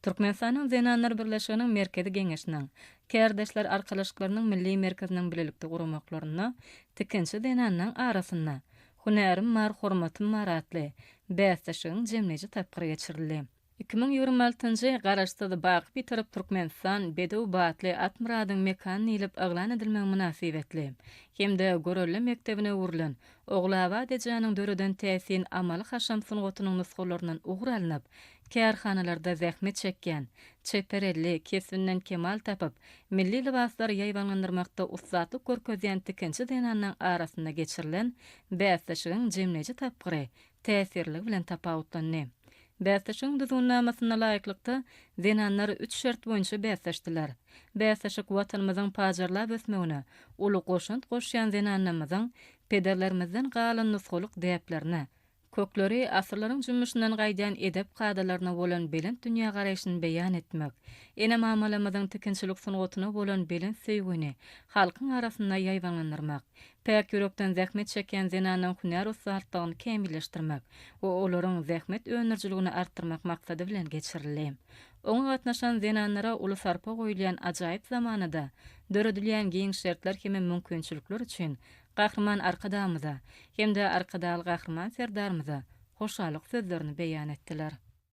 Türkmenistanyň Zenanlar birleşiginiň Merkezi Geňeşiniň, Kärdeşler arkalaşyklarynyň Milli merkeziniň bilelikde guramaklarynda tikinçi zenanlaryň arasynda Hünärim bar, hormatym bar atly bäsleşigiň jemleýji tapgyry geçirildi. 2026-njy Garaşsyz, baky Bitarap Türkmenistan bedew batly at myradyň mekany diýlip yglan edilmegi mynasybetli hem-de görelde mekdebine öwrülen Ogulabat ejäniň döreden täsin amaly-haşam sungatynyň nusgalaryndan ugur alnyp, kärhanalarda zähmet çekýän, çeper elli, kesbinden kemal tapyp, milli lybaslary ýaýbaňlandyrmakda ussatlyk görkezýän tikinçi zenanlaryň arasynda geçirilen bäsleşigiň jemleýji tapgyry täsirliligi bilen tapawutlandy. Bäsleşigiň düzgünnamasyna laýyklykda, zenanlar üç şert boýunça bäsleşdiler. Bäsleşik Watanymyzyň pajarlap ösmegine uly goşant goşýan zenanlarymyzyň pederlerimizden galan nusgalyk däplerine, kökleri asyrlaryň jümmüşinden gaýdýan edep kadalaryna bolan belent dünýägaraýşyny beýan etmek, ene-mamalarymyzyň tikinçilik sungatyna bolan belent söýgüni halkyň arasynda ýaýbaňlandyrmak, Päk ýürekden zähmet çekýän zenanlaryň hünär ussatlygyny kämilleşdirmek we olaryň zähmet öndürijiligini artdyrmak maksady bilen geçirildi. Oňa gatnaşan zenanlara uly sarpa goýulýan ajaýyp zamanada döredilýän giň şertler hem mümkinçilikler üçin Gahryman Arkadagymyza hem-de Arkadagly Gahryman Serdarymyza hoşallyk sözlerini beýan etdiler.